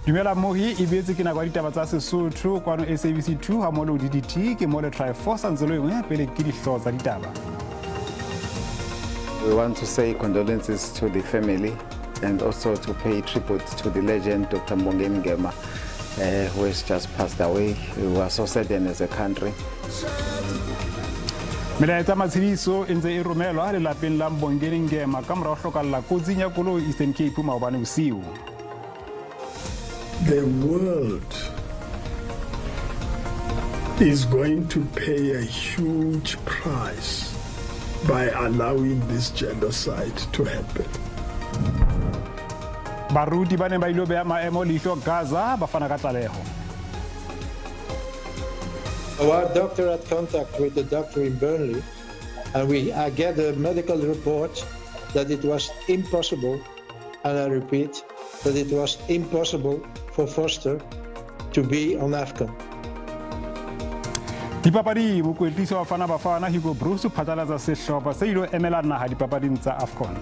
Dumela mmohi, e boetse ke nako ya ditaba tsa Sesotho kwano SABC 2 ha mole o DDT ke mole Triforce ntse lo engwe pele ke dihlooho tsa ditaba. We want to say condolences to the family and also to pay tribute to the legend Dr. Mbongeni Ngema, who has just passed away. We are so saddened as a country. Melaetsa matshediso e ntse e romelwa lelapeng la Mbongeni Ngema ka mora ho hlokalla kotsing ya koloi Eastern Cape maobane bosiu. The world is going to pay a huge price by allowing this genocide to happen. Baruti ba neng ba ilo beha maemo leihlo Gaza ba fana ka tlaleho. Our doctor had contact with the doctor in Burnley, and I get a medical report that it was impossible, and I repeat, that it was impossible for Foster to be on AFCON. Dipapading, mokwetlisi wa Bafana Bafana Hugo Broos o phatlalatsa sehlopha se ilo emela naha dipapading tsa AFCON.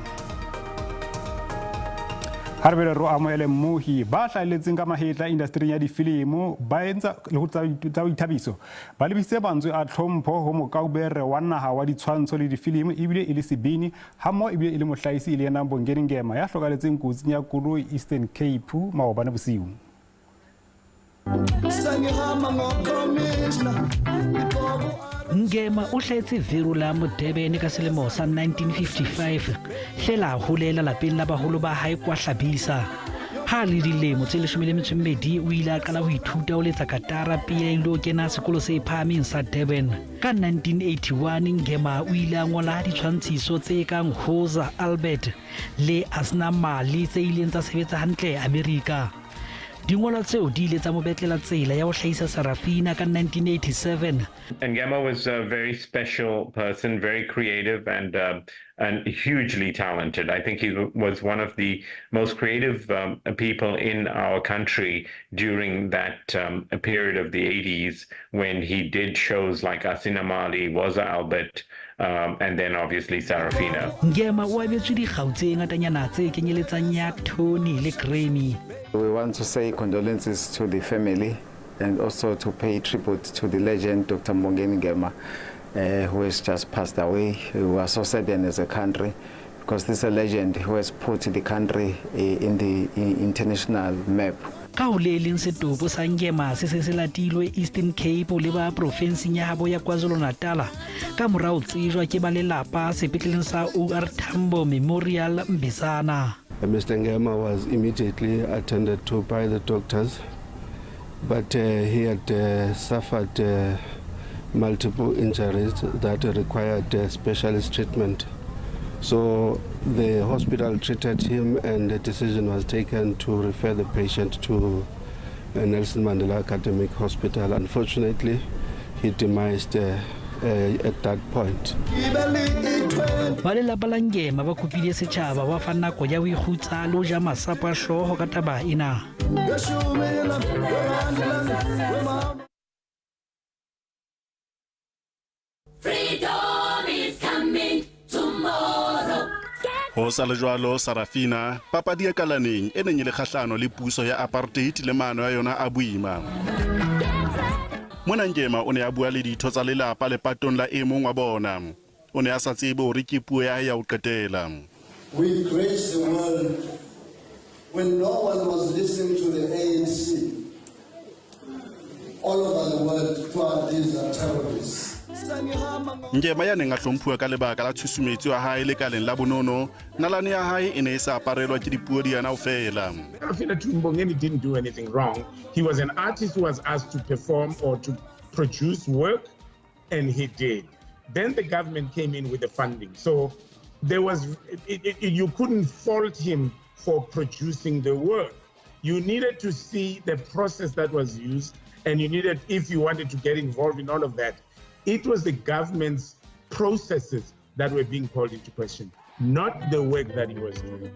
Ha re bele ro amohele mmohi ba hlahelletseng ka mahetla indastering ya difilimo ba etsa le ho tsa boithabiso ba lebisitse mantswe a tlhompho ho mokaubere wa naha wa ditshwantsho le difilimo ebile e le sebini hammoho ebile e le mohlahisi e le yena Mbongeni Ngema ya hlokaletseng kotsing ya koloi Eastern Cape maobane bosiu. Ngema o hlahetse Verulam Durban ka selemo sa 1955 fela a holela lapeng la baholo ba hae kwa Hlabisa. Ha a le dilemo tse 12 o ile a qala ho ithuta ho letsa katara pele a ilo kena sekolo se phahameng sa Durban. Ka 1981 Ngema o ile a ngola ditshwantshiso tse kang Hoza Albert le Asna Mali tse ileng tsa sebetsa hantle Amerika. Dingolwa tseo di ile tsa mo betlela tsela ya ho hlahisa Sarafina ka 1987. Ngema was a very special person, very creative and hugely talented. I think he was one of the most creative people in our country during that period of the 80s when he did shows like Asinamali, Woza Albert, and then obviously Sarafina. Ngema o abetswe dikgau tse ngatanyana tse kenyeletsang ya Tony le Grammy. We want to say condolences to the family and also to pay tribute to the legend Dr. Mbongeni Ngema, who has just passed away. We are so saddened as a country because this is a legend who has put the country in the international map. Ka ho le leng setopo sa Ngema se se se latilwe Eastern Cape le ba profenseng ya habo ya KwaZulu-Natal ka mora ho tsejwa ke ba lelapa sepetleleng sa OR Tambo Memorial Mbizana. Mr. Ngema was immediately attended to by the doctors, but he had suffered multiple injuries that required specialist treatment. So the hospital treated him and the decision was taken to refer the patient to Nelson Mandela Academic Hospital. Unfortunately, he demised at that point. Ba lelapa la Ngema ba kopile setjhaba ba fa nako ya ho ikgutsa le ho ja masapo a hlooho ka taba ena. Freedom is coming tomorrow. Ho sa le jwalo, Sarafina, papadi ya kalaneng e neng e le kgahlano le puso ya apartheid le maano a yona a boima. Mona Ngema o ne a bua le ditho tsa lelapa lepatong la e mong wa bona. O ne a sa tsebe hore ke puo ya hae ya ho qetela. We graced the world when no one was listening to the ANC. All over the world, thought these are terrorists. Ngema ya neng a hlomphuwa ka lebaka la tshusumetso ya hae lekaleng la bonono, nalane ya hae e ne e sa aparelwa ke dipuo di yana feela. Sarafina Mbongeni didn't do anything wrong. He was an artist who was asked to perform or to produce work, and he did. Then the government came in with the funding. So there was, it, it, you couldn't fault him for producing the work. You needed to see the process that was used, and you needed, if you wanted to get involved in all of that, it was the government's processes that were being called into question, not the work that he was doing.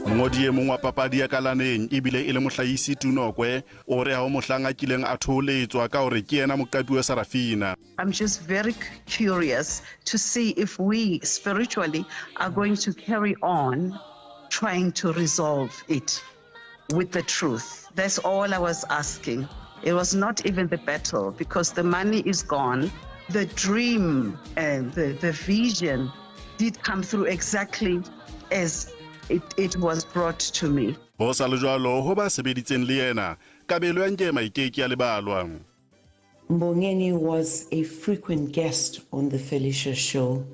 Mongodi e mong wa papadi ya kalaneng ebile e le mohlahisi Tunokwe o re ha ho mohlang a kileng a thoholetswa ka hore ke yena moqapi wa Sarafina. I'm just very curious to see if we spiritually are going to carry on trying to resolve it with the truth. That's all I was asking. It was not even the battle because the money is gone. The dream and the vision did come through exactly as it was brought to me. Ho sa le jwalo ho ba sebeditseng le yena, kabelo ya Ngema e ke ke ya lebalwa. Mbongeni was a frequent guest on the Felicia Show.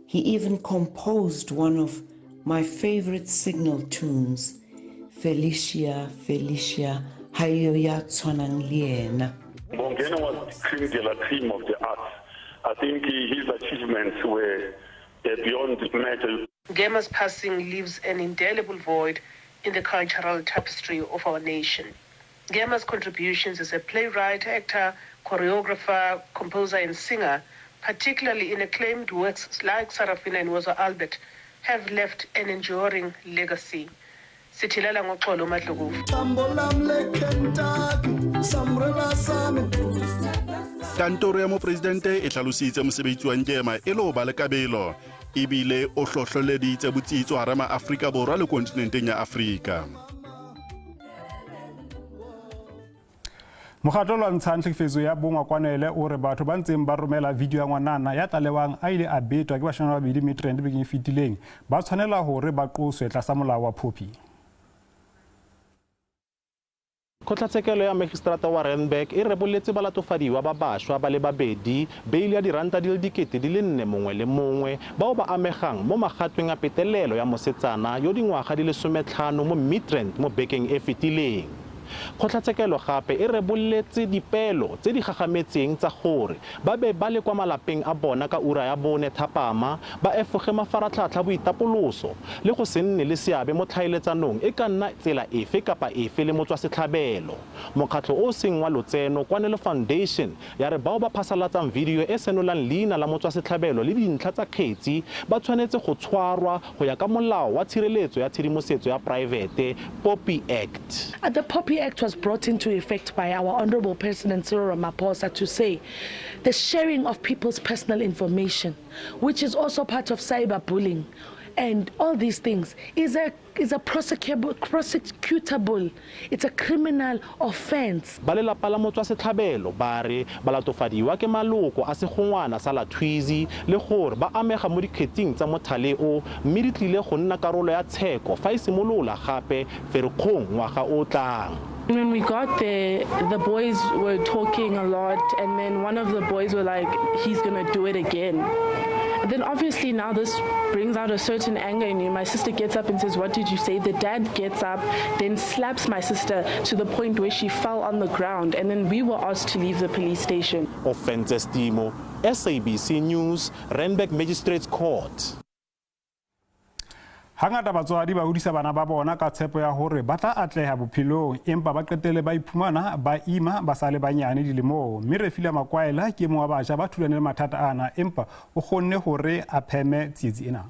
He even composed one of my favorite signal tunes, Felicia, Felicia, hayo ya tshwanang le yena. Mbongeni was the cream de la cream of the arts. I think his achievements were beyond measure. Ngema's passing leaves an indelible void in the cultural tapestry of our nation. Ngema's contributions as a playwright, actor, choreographer, composer, and singer, particularly in acclaimed works like Sarafina and Woza Albert, have left an enduring legacy. Sithilala ngoxolo Madlokovu. Kantoro ya mopresidente e hlalositse mosebetsi wa Ngema e le ho ba le kabelo ebile o hlohloleditse botsitso hara maAfrika Borwa le kontinenteng ya Afrika. Mokgatlo o lwantshang tlhekefetso ya bongwakwanele o re batho ba ntseng ba romela video ya ngwanana ya tlalewang a ile a betwa ke bashanyana ba babedi Midrand bekeng e fetileng ba tshwanela hore ba qoswe tlasa molao wa POPI. Kgotlatshekelo ya magistrata wa Randburg e reboletse balatofadiwa ba bašwa ba le babedi beili ya diranta di le 4,000 mongwe le mongwe bao ba amegang mo magatweng a petelelo ya mosetsana yo dingwaga di le 15 mo Midrand mo bekeng e fetileng. Kgotlatshekelo gape e reboletse dipeelo tse di gagametseng tsa gore ba be ba le kwa malapeng a bona ka ura ya 4 thapama ba efoge mafaratlhatlha boitapoloso le go se nne le seabe mo tlhaeletsanong e ka nna tsela efe kapa efe le motswasetlhabelo. Mokgatlho o seng wa lotseno Kwanelo Foundation ya re bao ba phasalatsang video e senolang leina la motswasetlhabelo le dintlha tsa kgetsi ba tshwanetse go tshwarwa go ya ka molao wa tshireletso ya tshedimosetso ya poraefete, POPI Act. The POPI Act was brought into effect by our Honorable President Cyril Ramaphosa to say the sharing of people's personal information, which is also part of cyberbullying, and all these things is a prosecutable, it's a criminal offense. Ba lelapa la motswasetlhabelo ba re balatofadiwa ke maloko a segongwana sa Lathwizi le gore ba amega mo dikgetsing tsa mothale o mme di tlile go nna karolo ya tsheko fa e simolola gape Ferikgong ngwaga o tlang. When we got there, the boys were talking a lot, and then one of the boys were like, he's gonna do it again. And then obviously now this brings out a certain anger in you. My sister gets up and says, what did you say? The dad gets up, then slaps my sister to the point where she fell on the ground, and then we were asked to leave the police station. Offense Timo, SABC News, Randburg Magistrates Court. Hangata batswadi ba hodisa bana ba bona ka tshepo ya hore ba tla atleha bophelong empa ba qetelle ba iphumana ba ima ba sa le banyane dilemong. Mme Refilwe Makwaela ke mong wa batjha ba thulane le mathata ana empa o kgonne hore a pheme tsietsi ena.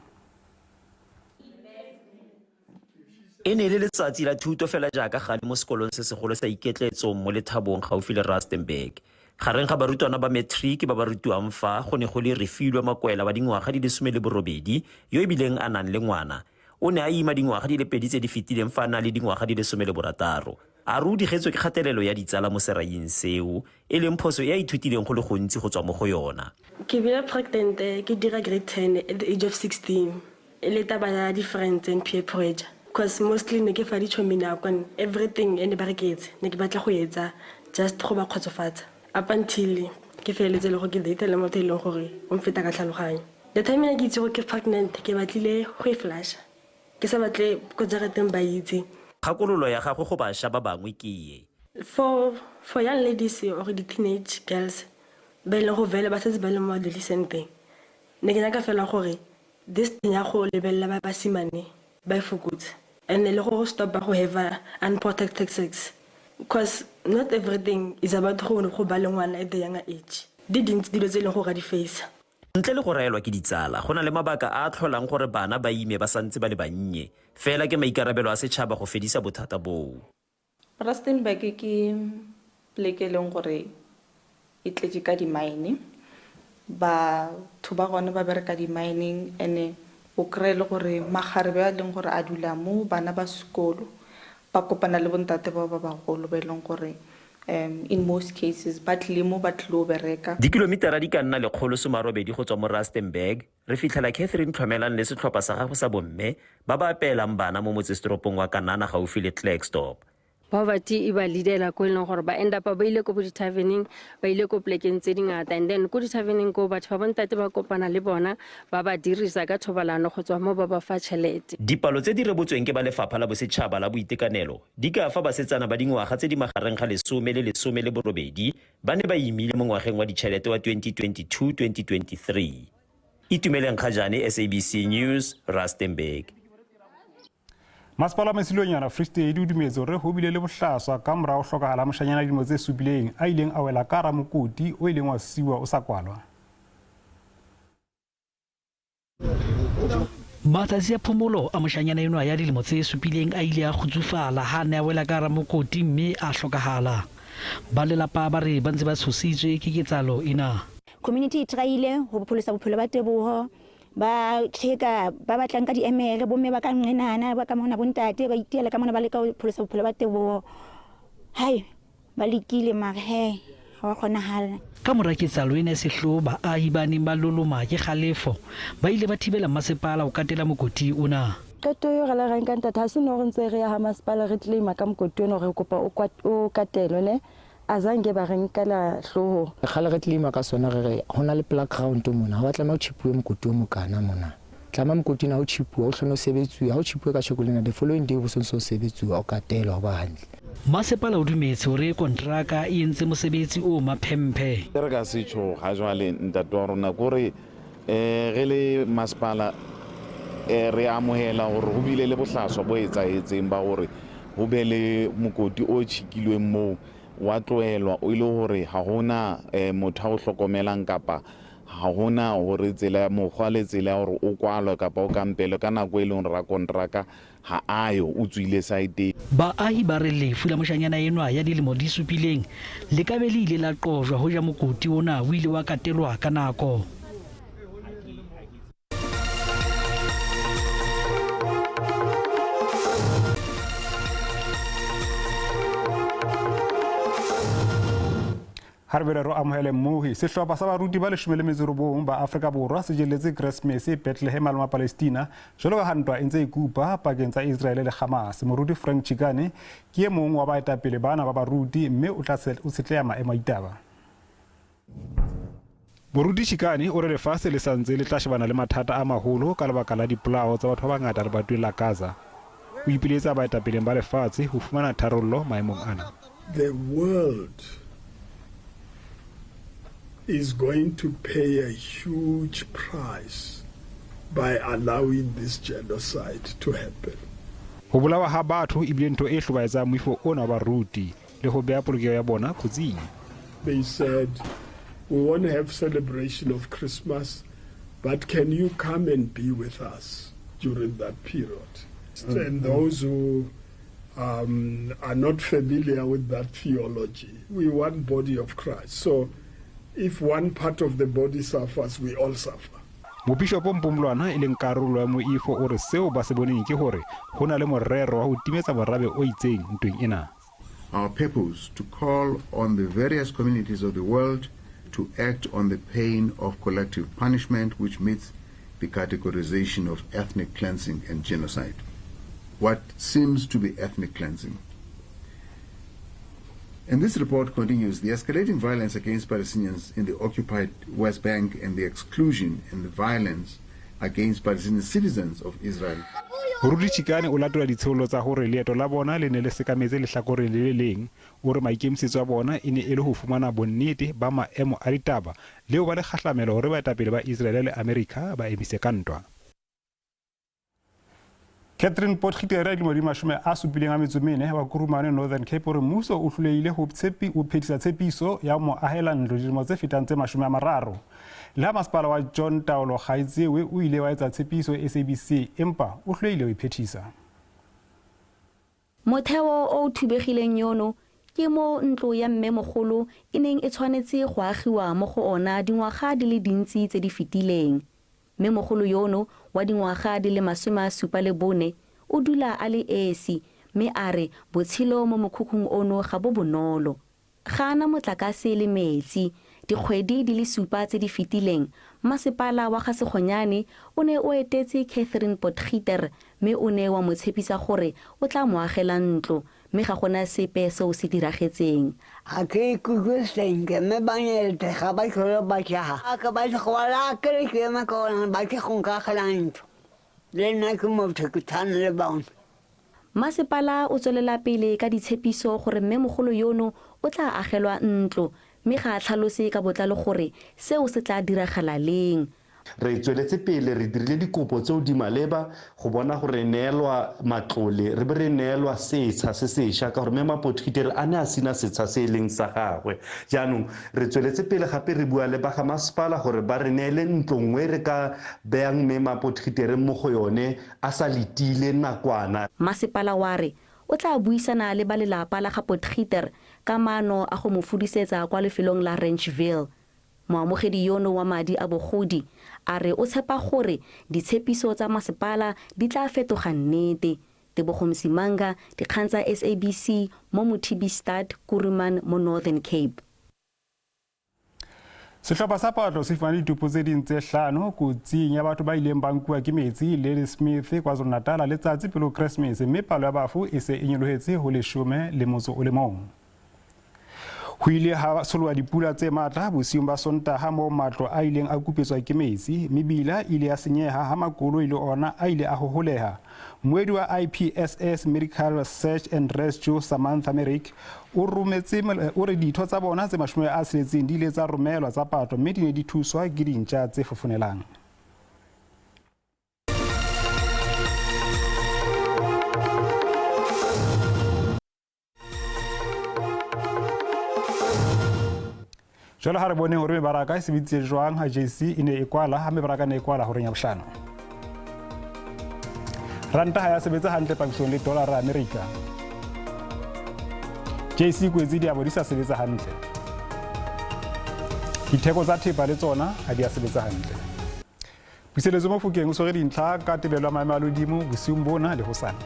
E ne le letsatsi la thuto fela jaaka gale mo sekolong se segolo sa Iketletsong mo Lethabong gaufi le Rustenburg. Gareng ga barutwana ba matric ba ba rutiwang fa go ne go le Refilwe Makwaela wa dingwaga di le 18 yo e bileng a nang le ngwana. O ne a ima dingwaga di le 2 tse di fetileng fa a na le dingwaga di le 16. A re o digetswe ke kgatelelo ya ditsala mo seraing seo e leng phoso e a ithutileng go le gontsi go tswa mo go yona. Ke bile pregnant ke dira grade 10 at the age of 16. E le taba ya di-friends and peer pressure. Because mostly ne ke fa ditšhomi nako and everything e ne ba re ke etse, ne ke batla go etsa just go ba kgotsofatsa. Up until ke feleletse le go ke date le motho e leng gore o mfeta ka tlhaloganyo. The time ne ke itse gore ke pregnant, ke batlile go e flasha. Ke sa batle ko jarateng ba itse. Kgakololo ya gagwe go bašwa ba bangwe ke e. For young ladies or the teenage girls ba e leng go vele ba setse ba le mo adolescenteng, ne ke nyaka fela gore this thing ya go lebelela ba basimane ba e fokotse, and le go stop go have unprotected sex, because not everything is about go ba le ngwana at the younger age. Di dintsi dilo tse e leng gore ga di face. Ntle le go raelwa ke ditsala, go na le mabaka a a tlholang gore bana ba ime ba santse ba le bannye. Fela ke maikarabelo a setšhaba go fedisa bothata boo. Rustenburg ke pleke e leng gore e tletse ka di-mine. Batho ba gone ba bereka di-mining, and O kry-e le gore makgarebe a leng gore a dula mo, bana ba sekolo ba kopana le bontate bao ba bagolo ba e leng gore in most cases ba tlile mo ba tlile bereka. Dikilomitara di ka nna 180 go tswa mo Rustenburg, re fitlhela Catherine Tlhomelang le setlhopha sa gagwe sa bomme ba ba apeelang bana mo motsesetoropong wa Kanana gaufi le Klerksdorp. Poverty e ba leadela ko e leng gore ba end up ba ile ko bo di-taverning, ba ile ko plekeng tse dingata, and then ko di-taverning ko batho ba bontate ba kopana le bona, ba ba dirisa ka thobalano, go tswa mo ba ba fa tšhelete. Dipalo tse di rebotsweng ke ba Lefapha la Bosetšhaba la Boitekanelo di ka fa basetsana ba dingwaga tse di magareng ga 10 le 18 ba ne ba imile mo ngwageng wa ditšhelete wa 2022-2023. Itumeleng Kgajane, SABC News, Rustenburg. Masepala wa Masilonyana Free State o dumetse hore ho bile le bohlaswa ka mora ho hlokahala moshanyana dilemo tse supileng a ileng a wela ka hara mokoti o ileng wa siuwa o sa kwalwa. Matsatsi a phomolo a moshanyana enwa ya dilemo tse supileng a ile a kgutsufala ha a ne a wela ka hara mokoti mme a hlokahala. Ba lelapa ba re ba ntse ba tshositswe ke ketsahalo ena. Community e try-ile ho pholosa bophelo ba Teboho, ba cheka ba batlang ka diemere, bomme ba ka nqenana, ba ka mona bontate ba itiela ka mona ba leka ho pholosa bophelo ba Teboho. Hai, ba lekile mare he, ha wa kgonahala. Ka mora ketsahalo ena e sehloho, baahi ba neng ba loloma ke kgalefo ba ile ba thibela masepala ho katela mokoti ona. Qeto eo re la reng ka ntate, ha se no re ntse re ya ha masepala re claima ka mokoti ona hore re kopa o katelwe ne, azange ba re nkela hloohong. Kgale re claima ka sona re re ho na le playground mona, ha wa tlameha ho tjhipuwe mokoti o mokana mona. Tlama mokoti ona ha o tjhipuwa o hlone o sebetsuwe, ha o tjhipuwe ka tjheko lena the following day bo sontso o sebetsuwa o katelwa ho ba hantle. Masepala o dumetse hore kontraka e entse mosebetsi o maphemphe. Se re ka se tjho ha jwale ntate wa rona kore re le masepala re amohela hore ho bile le bohlaswa bo etsahetseng ba hore ho be le mokoti o tjhikilweng moo wa tlohelwa o ile hore ha hona motho a o hlokomelang kapa ha hona hore tsela mokgwa le tsela ya hore o kwalwe kapa o kampelwe ka nako e leng hore rakontraka ha ayo o tswile saeteng. Baahi ba re lefu la moshanyana enwa ya dilemo di supileng le ka be le ile la qojwa hoja mokoti ona o ile wa katelwa ka nako. Ha re bele re amohele mmohi. Sehlopha sa baruti ba 19 ba Afrika Borwa se jelletse Keresemese Bethlehem le Palestina jwalo ka ha ntwa e ntse e kupa pakeng tsa Israel le Hamas. Moruti Frank Chikane ke e mong wa baetapele bana ba baruti mme o tla o tshetleha maemo a ditaba. Moruti Chikane o re lefatshe le sa ntse le tla shebana le mathata a maholo ka lebaka la dipolao tsa batho ba bangata lebatoweng la Gaza. O ipiletsa baetapeleng ba lefatshe ho fumana tharollo maemong ana. The world is going to pay a huge price by allowing this genocide to happen. Ho bolawa ha batho ebile ntho e hlobaetsang moifo ona wa baruti le ho beha polokeho ya bona kotsing. They said, we want to have celebration of Christmas, but can you come and be with us during that period? And those who are not familiar with that theology, we one body of Christ. So if one part of the body suffers, we all suffer. Mobishopo Mpumlwana e leng karolo ya moifo o re seo ba se boneng ke hore ho na le morero wa ho timetsa morabe o itseng ntweng ena. Our purpose to call on the various communities of the world to act on the pain of collective punishment which meets the categorization of ethnic cleansing and genocide. What seems to be ethnic cleansing. And this report continues, the escalating violence against Palestinians in the occupied West Bank and the exclusion and the violence against Palestinian citizens of Israel. Moruti Chikane o latola ditsheolo tsa hore leeto la bona le ne le sekametse lehlakoreng le le leng. O re maikemisetso a bona e ne e le ho fumana bonnete ba maemo a ditaba le ho ba le kgahlamelo hore baetapele ba Israel le Amerika ba emise ka ntwa. Catherine Potgieter ya dilemo di 74 wa Kurumane Northern Cape o re mmuso o hlolehile ho phethisa tshepiso ya ho mo ahela ntlo dilemo tse fetang tse 30. Le ha masepala wa John Taolo Gaetsewe o ile wa etsa tshepiso SABC empa o hlolehile ho e phethisa. Motheo o o thubegileng yono ke mo ntlo ya mmemogolo e neng e tshwanetse go agiwa mo go ona dingwaga di le dintsi tse di fetileng. Mmemogolo yono wa dingwaga di le 74 o dula a le esi mme a re botshelo mo mokhukhung ono ga bo bonolo. Ga a na motlakase le metsi. Dikgwedi di le supa tse di fetileng, masepala wa Ga-Segonyane o ne o etetse Catherine Potgieter mme o ne wa mo tshepisa gore o tla mo agela ntlo, mme ga gona sepe seo se diragetseng. Ga ke ikutlwe sentle mme ba nyetse ga ba tlhole ba tla. Ga ke batle go ba laya ke re ke eme ka ona ba tle go nkagela ntlo. Le nna ke motho ke tshwana le bone. Masepala o tswelela pele ka ditshepiso gore mmemogolo yono o tla agelwa ntlo, mme ga a tlhalose ka botlalo gore seo se tla diragala leng. Re tsweletse pele re dirile dikopo tseo di maleba go bona gore re neelwa matlole re be re neelwa setsha se sešwa ka gore Mme Mapotgieter a ne a sena setsha se e leng sa gagwe. Jaanong re tsweletse pele gape re bua le ba ga masepala gore ba re neele ntlo nngwe re ka beyang Mme Mapotgieter mo go yone a sa letile nakwana. Masepala wa re o tla buisana le ba lelapa la ga Potgieter ka maano a go mo fudusetsa kwa lefelong la Ranchville. Moamogedi yono wa madi a bogodi a re o tshepa gore ditshepiso tsa masepala di tla fetoga nnete. Tebogo Msimanga, Dikgang tsa SABC mo Mothibistad, Kuruman mo Northern Cape. Sehlopha sa patlo se fumane ditopo tse ding tse hlano kotsing ya batho ba ileng ba nkuwa ke metsi Ladysmith, KwaZulu-Natal letsatsi pele ho Keresemese mme palo ya bafu e se e nyolohetse ho leshome le motso o le mong. Ho ile ha tsholoha dipula tse matla bosiung ba Sontaha moo matlo a ileng a kupetswa ke metsi, mebila e ile ya senyeha ha makoloi le ona a ile a hoholeha. Moedi wa IPSS Medical Search and Rescue Samantha Merrick o rometse o re ditho tsa bona tse 60 di ile tsa romelwa tsa patlo mme di ne di thuswa ke dintja tse fofonelang. Jwale ha re boneng hore mebaraka e sebeditse jwang ha JC e ne e kwala, ha mebaraka e ne e kwala horeng ya bohlano. Ranta ha ya sebetsa hantle papisong le dollar Amerika. JC kwetse diabo di sa sebetsa hantle. Ditheko tsa thepa le tsona ha di a sebetsa hantle. Puseletso Mofokeng o tshwere dintlha ka tebelo ya maemo a lehodimo bosiung bona le hosane.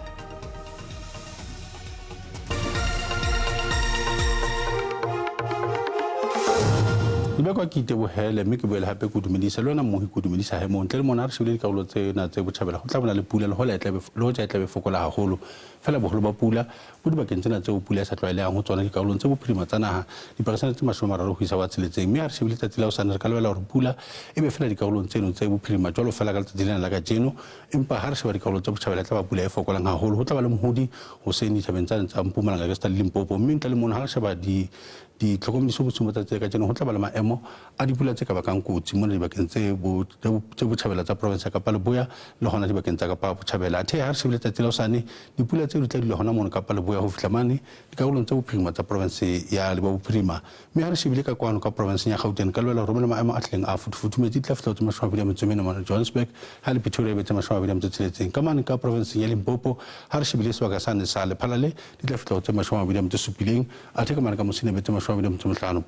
Ebe kwa ke itebohele mme ke boele hape ke o dumedise le wena mmohi ke o dumedisa he moo ntle le mona re shebile dikarolo tsena tse botjhabela go tla bona le pula le hola e tlabe le hoja e tlabe fokola haholo fela boholo ba pula bo dibakeng tsena tseo pula e sa tlwaelehang ho tsona dikarolong tse bophirima tsa naha diperesente tse 30 ho isa wa tsheletseng mme ha re shebile letsatsi la hosane re ka lebella hore pula e be fela dikarolong tseno tse bophirima jwalo fela ka letsatsi lena la kajeno empa ha re sheba dikarolo tsa botjhabela e tla ba pula e fokolang haholo ho tla ba le mohodi hoseng dithabeng tsane tsa Mpumalanga ka le Limpopo mme ntle le mono ha re sheba di ditlhokomediso bosiung ba tsatsi la kajeno ho tla ba le maemo a dipula tse ka bakang kotsi mona dibakeng tse tse botjhabela tsa province ya Kapa Leboya le hona dibakeng tsa Kapa Botjhabela. Athe ha re shebile tsatsi la hosane dipula tseo di tla dula hona mono Kapa Leboya ho fihla mane dikarolong tse bophirima tsa province ya Leboya Bophirima. Mme ha re shebile ka kwano ka provinseng ya Gauteng ka lebela hore maemo a tlileng a futhufuthumetse di tla fihla ho tse 24 mona Johannesburg ha le Pretoria e be tse 26. Ka mane ka provinseng ya Limpopo ha re shebile sebaka sane sa Lephalale di tla fihla ho tse 27 athe ka mane ka Musina e be tse 25.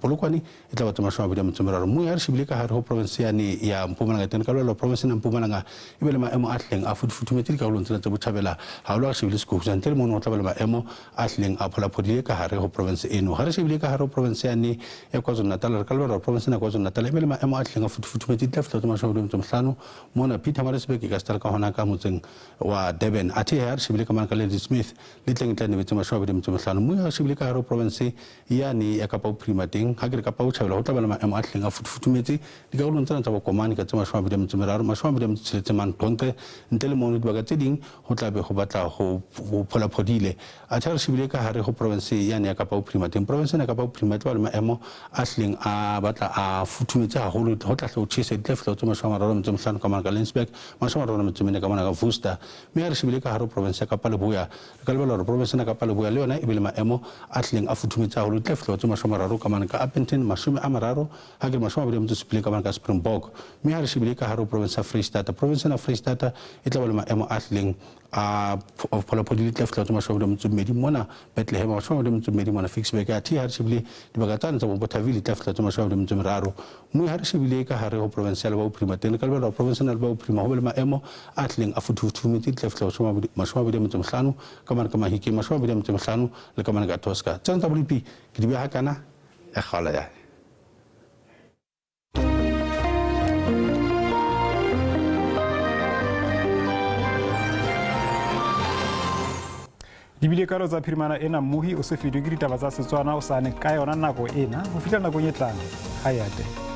Polokwane e tla ba tse 23. Mme ha re shebile ka hare ho province yane ya Mpumalanga teng ka lebela province ya Mpumalanga e be le maemo a tlileng a futhufuthumetse dikarolong tsena tse botjhabela haholo ha re shebile Sekhukhune ntle le mono ho tla ba le maemo a hlileng a pholaphodile ka hare ho province eno. Ha re shebile ka hare ho province yane ya KwaZulu-Natal re ka lebala hore province ena ya KwaZulu-Natal e be le maemo a hlileng a futhufuthumetse di tla fihla ho tse 25 mona Pietermaritzburg e ka sitara ka hona ka motseng wa Durban. Athe ha re shebile ka mane ka Ladysmith le tleng e tla nne be tse 25. Mme ha re shebile ka hare ho province yane ya Kapa Bophirima teng ha ke re Kapa Botjhabela ho tla ba le maemo a hlileng a futhufuthumetse dikarolong tsena tsa Bokomane ka tse 23, 26 mane Qonqe ntle le mono dibaka tse ding ho tla be ho batla ho pholaphodile. Athe ha re shebile ka hare ho province yane ya Kapa Bophirima teng, province ena ya Kapa Bophirima e tla ba le maemo a hlileng a batla a futhumetse haholo, ho tla hle ho tjhese, di tla fihla ho tse 35 ka mona ka Lensburg, 34 ka mona ka Worcester. Mme ha re shebile ka hare ho province ya Kapa Leboya, re ka lebella hore province ena ya Kapa Leboya le yona e be le maemo a hlileng a futhumetse haholo, di tla fihla ho tse 30 ka mane ka Upington, 30 ha ke re 27 ka mane ka Springbok. Mme ha re shebile ka hare ho province ya Freistata, province ena ya Freistata e tla ba le maemo a hlileng a pholaphodile di tla fitlha tse 28 mona Bethlehem, 22 mona Ficksburg, athe ha re shebile dibaka tsane tsa Bothaville di tla fitlha tse 23. Mme ha re shebile ka hare ho province ya Leboa Bophirima teng, re ka lebella province ya Leboa Bophirima ho be le maemo a tlileng a futhufuthumetse, di tla fitlha 25 ka mane ka Mahikeng, 25 le ka mane ka Tosca. Tsena tsa bolipi ke di beha kana ya kgaola yane. Di bile kalo tsa phirimana ena, mmohi o se fetwe ke ditaba tsa Setswana o sane ka yona nako ena ho fihla nakong e tlang. Ha e ate.